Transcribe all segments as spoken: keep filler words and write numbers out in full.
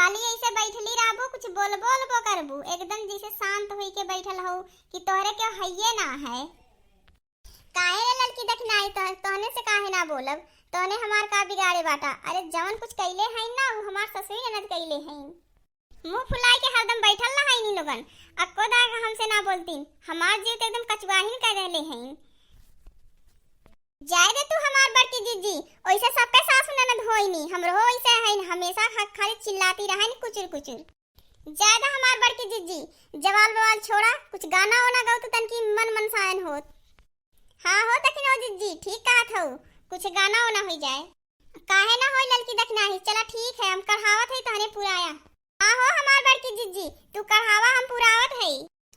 खाली ऐसे बैठली रहबू, कुछ बोलबो बोलबो करबू, एकदम जैसे शांत होई के बैठल हो कि तोहरे केहू हइये ना है। काहे रे ललकी दखिनाही, तोह-, तोहने से काहे ना बोलब? तोहने हमार का बिगाड़े बाटा? अरे जवन कुछ कइले हईन ना, उ हमार ससुरी ननद कइले हईन। मुँह फुलाए के हरदम बैठल रहइनी लोगन, अक्को दाग हमसे ना बोलतीन, हमार जीव तो एकदम कचुआहिन कर रहले हईन। जाए दे तू हमार बड़की जिज्जी, ओइसे सबके सासु ननद होइनी, हमरो ओइसे हईन, हमेशा खा-, खाली चिल्लाती रहन कुचुर कुचुर। जाए दे हमार बड़की जिज्जी, जवाल बवाल छोड़ा, कुछ गाना वाना गाओ तो तनकी मन मनसायन होत। हाँ हो दखिनो जिज्जी, ठीक कहत हऊ, कुछ गाना वाना होई जाए। काहे ना होई ललकी दखिनाही, चला ठीक है, हम कढ़ावत हई तोहरे पुराया। हाँ हो हमार बड़की जिज्जी, तू कढ़ावा, हम पुरावत हई।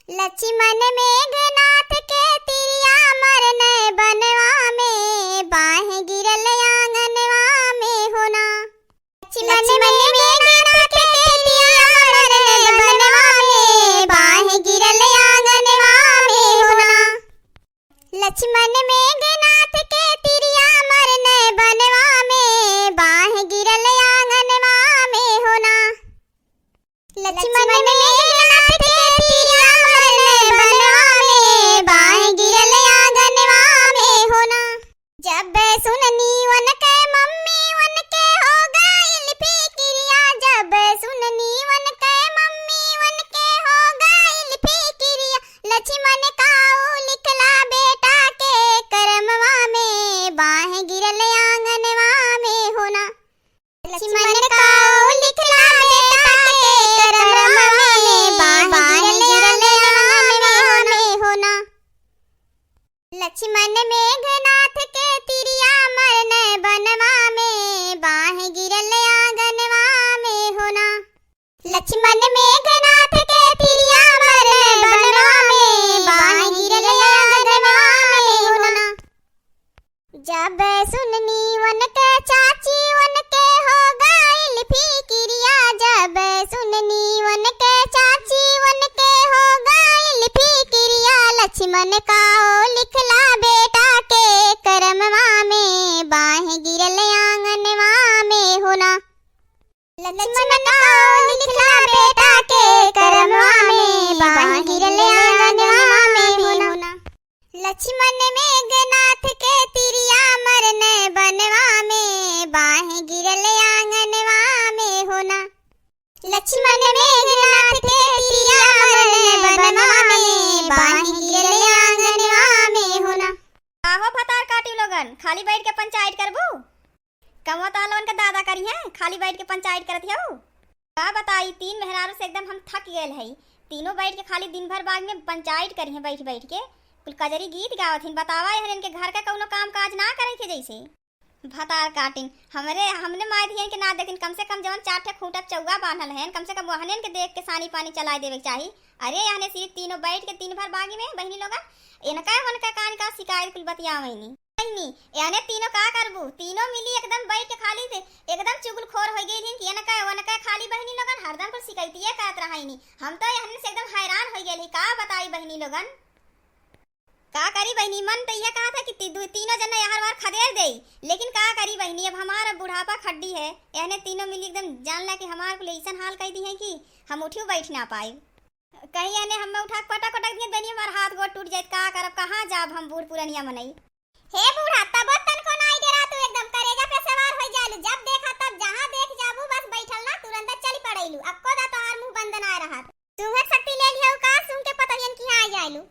लक्ष्मण मेघनाथ के तिरिया मरने बनवा में, बाहें गिरल आंगनवा में होना। लक्ष्मण मेघनाथ के तिरिया मरने बनवा में, बाहें गिरल आंगनवा में होना। लक्ष्मण मेघनाथ के तिरिया मरने बनवा में, बाहें गिरल आंगनवा में होना। लक्ष्मण मेघनाथ के तिरिया मरने बनवा में, बाहें गिरल आंगनवा में होना। जब सुननी उनके मम्मी, उनके हो गइल फिकिरिया। जब सुननी उनके मम्मी, उनके हो गइल फिकिरिया। लक्ष्मण काऊ लिखला बेटा के करमवा में, बाहें गिरल आंगनवा में होना। लक्ष्मण काऊ लिखला बेटा के करमवा में, बाहें गिरल आंगनवा में होना। लक्ष्मण मेघनाथ के तिरिया मरने बनवा में, बाहें गिरल आंगनवा में होना। लक्ष्मण मेघनाथ के तिरिया मरने बनवा में, बाहें गिरल आंगनवा में होना। जब सुननी उनके चाची, उनके हो गइल फिकिरिया। जब सुननी उनके चाची, उनके हो गइल फिकिरिया। लक्ष्मण काऊ लिखला बेटा के करमवा में, बाहें गिरल आंगनवा में होना। लक्ष्मण काऊ लिखला बेटा के करमवा में, बाहें गिरल आंगनवा में होना। लक्ष्मण मेघनाथ के तिरिया मरने बनवा में, बाहें गिरल आंगनवा में होना। लक्ष्मण मेघनाथ के तिरिया मरने बनवा में, बाहें गिरल आंगनवा में होना। आहो भतार काटू लोगन, खाली बैठ के पंचायत करबू? कमवा तोहन लोगन के दादा करिहें, खाली बैठ के पंचायत करत हऊ। का बताई, तीन मेहरारू से एकदम हम थक गयल हई। तीनों बैठ के खाली दिन भर बाग में पंचायत करिहें बैठ बैठ के। कुल कजरी गीत गावत हिन। बतावा, एहन इनके घर का कौनो काम काज ना करे के जैसे। भतार काटिन। हमरे, हमने माय धियन के ना देखिन, कम से कम जवन चार ठे खूंटा चौवा बांधल हन, कम से कम वहने के देख के सानी पानी चलाए देवे के चाही। अरे, एहने सिर्फ तीनों बैठ के दिन भर बागी में बहिनी लोगन, इनका उनका कान का शिकायत कुल बतियावैनी। बहिनी, एने तीनों का करबू? तीनों मिली एकदम बैठ के खाली से एकदम चुगलखोर हो गई हिन कि एने का, ओने का खाली बहिनी लोगन हरदम कुल शिकायतिये करत रहाइनी। हम तो एहन से एकदम हैरान हो गए ही, का बताई बहिनी लोगन। का करी बहिनी, मन तो यह कहा था कि ती-, दू-, तीनों जने यार वार खदेड़ देई, लेकिन का करी बहिनी, अब हमारा बुढ़ापा खड्डी है, एहने तीनों मिली एकदम जान ला कि हमार कुल ऐसन हाल कर दी है कि हम उठियो बैठ ना पाए। कहीं एने हमें उठा के पटक पटक दिए बहिनी, हमार हाथ गोड़ टूट जाए, का करब, कहाँ जाब हम बूढ़ पुरनिया मनई। हे बूढ़ा, तबो तनको नाई डरा तू, एकदम करेजा पे सवार होई जालू। जब देखा तब जहाँ देख जाबू बस बैठल ना, तुरंत चली पड़ैलू। अक्को दा तोहार मुँह बंद ना रहत। सूंघक शक्ति ले लिहू का, सूंघ के पतोहियन की यहाँ आई जालू।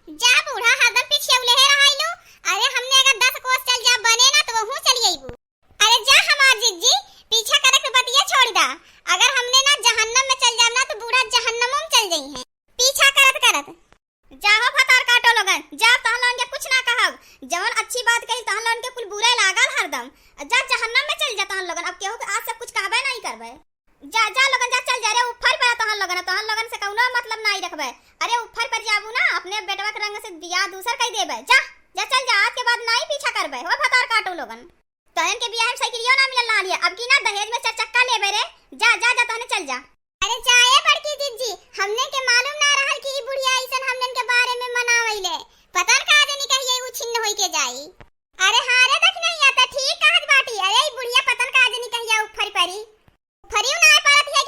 जा बूढ़ा, हरदम पिछियौले हे रहैलू। अरे हमने अगर दस कोस चल जा बने ना तो वहू चली अइबू। अरे जा हमार जिज्जी, पीछा करे के बतिया छोड़ दा। अगर हमने ना जहन्नम में चल जाब ना तो बूढ़ा जहन्नमो में चल जइहें। पीछा करत करत। जाहो भतार काटो लोगन, जा तहन लोगन के कुछ ना कहब। जवन अच्छी बात कही तहन लोगन के कुल बुरे लागल हरदम। जा जहन्नम में चल जा तहन लोगन, अब केहू के आज से कुछ कहबे नहीं करबे। जा, जा लोगन जा, चल जा रे, उफर पर तहन लोगन, तहन लोगन से कौनो मतलब नहीं रखबे। अरे उफर पर जाबू ना, अपने बेटवा के रंग से बियाह दूसर कई देबे। जा, जा चल जा, आज के बाद नहीं पीछा करबे। हो भतार काटो लोगन। तहन के बियाह में साइकिलियो ना मिलल ना लिया, अब की ना दहेज में चार चक्का लेबे रे। जा, जा, जा तहने चल जा। अरे जाए बड़की जिज्जी, हमने के मालूम ना रहल कि ई बुढ़िया अइसन हमनन के बारे में मनावैले। पता न का जनी कहिए उ छिन्न होई के जाई। अरे हाँ रे दखिनैया, त ठीक कहत बाटी। अरे ई बुढ़िया पता न का जनी कहिया उफरी परी। उफरियो ना परत है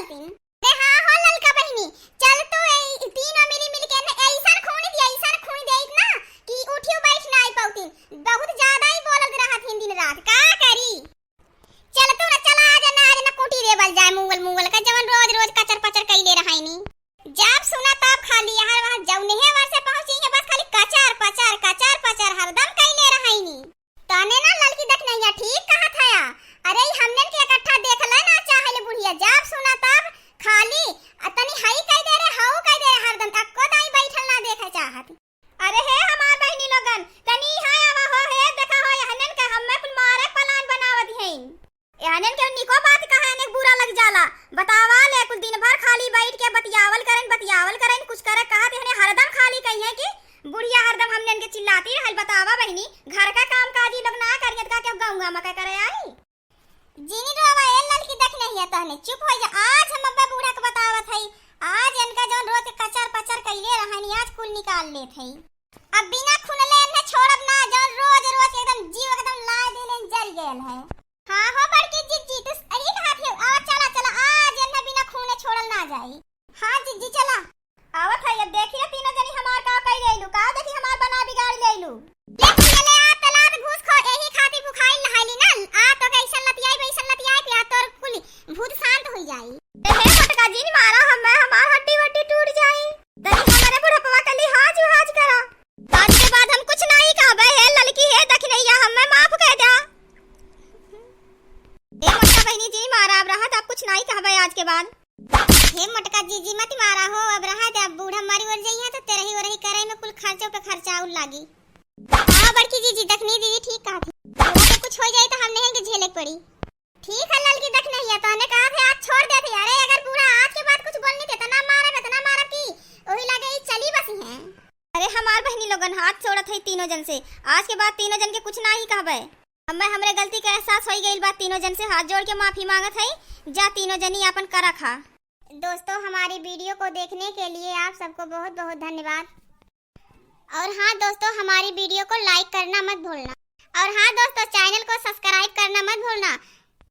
अरे हाँ हो ललका बहिनी, चल तू ए-, तीनों मिली मिल के एन्ने ऐसन खून दिया, ऐसन खून दिया ना कि उठियो बैठ ना आई पौती। बहुत ज्यादा ही बोलत रहत हिन दिन रात, का करी? चल तू ना, चला आज ना, आज ना कुटी देवल जाए मुगल मुगल का, जवन रोज रोज कचर पचर कैले रहाइनी। जब सुना तब खाली यहाँ वहाँ जौने है वर से पहुँची है, बस खाली कचर पचर, कचर पचर हरदम कैले रहाइनी। तने ना ललकी दखिनहिया ठीक कहत हया। अरे, ई हमनन के इकट्ठा देखले ना चाहेले बुढ़िया। जब सुना तब खाली, अ, तनी हई कह दे रे, हऊ कह दे रे, हरदम एक्को दाई बैठल ना देखे चाहत। अरे हे हमार बहिनी लोगन, तनी यहाँ आवा हो, हे देखा हो, यहनन के हम्मे कुल मारे plan बनावत हईन। यहनन के निको बात कहे, एने बुरा लग जाला। बतावा ले, कुल दिन भर खाली बैठ के बतियावल करेन, बतियावल करेन, कुछ करे कहत, यहने हरदम खाली कहिए कि बुढ़िया हरदम हमने इनके चिल्लाती रहल। बतावा बहिनी, घर का काम काज ई लोग ना करियत का, के गौवा में का करे आई? जिनी रोवा ए ललकी दखिनहिया, तहने चुप हो जा। आज हम अब्बे बूढ़ा के बतावत हई, आज इनका जौन रोज के कचर पचर कइले रहनी, आज कुल निकाल लेत हई। अब बिना खुनले इन्हें छोड़ब ना, जौन रोज रोज एकदम जीव एकदम लाए दिले जर गयल है। हाँ हो बड़की जिज्जी, तू सही कहत हो। आवा चला चला, आज इन्हें बिना खूने छोड़ल ना जाई। हाँ जिज्जी चला। आवत है, अब देखिए तीनों जनी हमार का कई लेलू, का देखी हमार बना बिगाड़ लेलू। ले ले आ तलात घूस खो, एही खातिर भुखाइल नहाइली ना। आ तो के ऐसन लतियाई, वैसन लतियाई, पिया तोर कुल भूत शांत हो जाई। ए हे मोटका जिन मारा हमें, हमार हड्डी वड्डी टूट जाई। तनी हमारे बुढ़पवा के लिहाज उहाज करा। आज के बाद हम कुछ नहीं कहबे, हे ललकी, हे दखिनैया, हमें माफ कर द्या। ए मोटका बहिनी जी, मारा अब रहत, अब कुछ नहीं कहबे आज के बाद। हे मोटका जीजी मत मारा हो, अब रहा दे, अब बूढ़ा मरी ओर जइहे तो तेरही ओरही करे में कुल खर्चों पे खर्चा और लागी। हाँ बड़की जीजी, दखनी दीदी ठीक कहत है। बूढ़ा के कुछ हो जाए तो हमने के झेले के पड़ी। ठीक है ललकी दखिनहिया, तहने कहत है आज छोड़ देत है। अरे अगर बूढ़ा आज के बाद कुछ बोलनी थे, इतना मारब, इतना मारब कि ओही लागे ई चली बसी हैं। अरे हमार बहिनी लोगन, हाथ छोड़त है तीनों जन से। आज के बाद तीनों जन के कुछ ना ही कहबे। हमें हमरे गलती के एहसास होई गइल बा, तीनों जन से हाथ जोड़ के माफी मांगत है। जा तीनों जनी आपन करा खा। दोस्तों, हमारी वीडियो को देखने के लिए आप सबको बहुत बहुत धन्यवाद। और हाँ दोस्तों, हमारी वीडियो को like करना मत भूलना। और हाँ दोस्तों, चैनल को subscribe करना मत भूलना।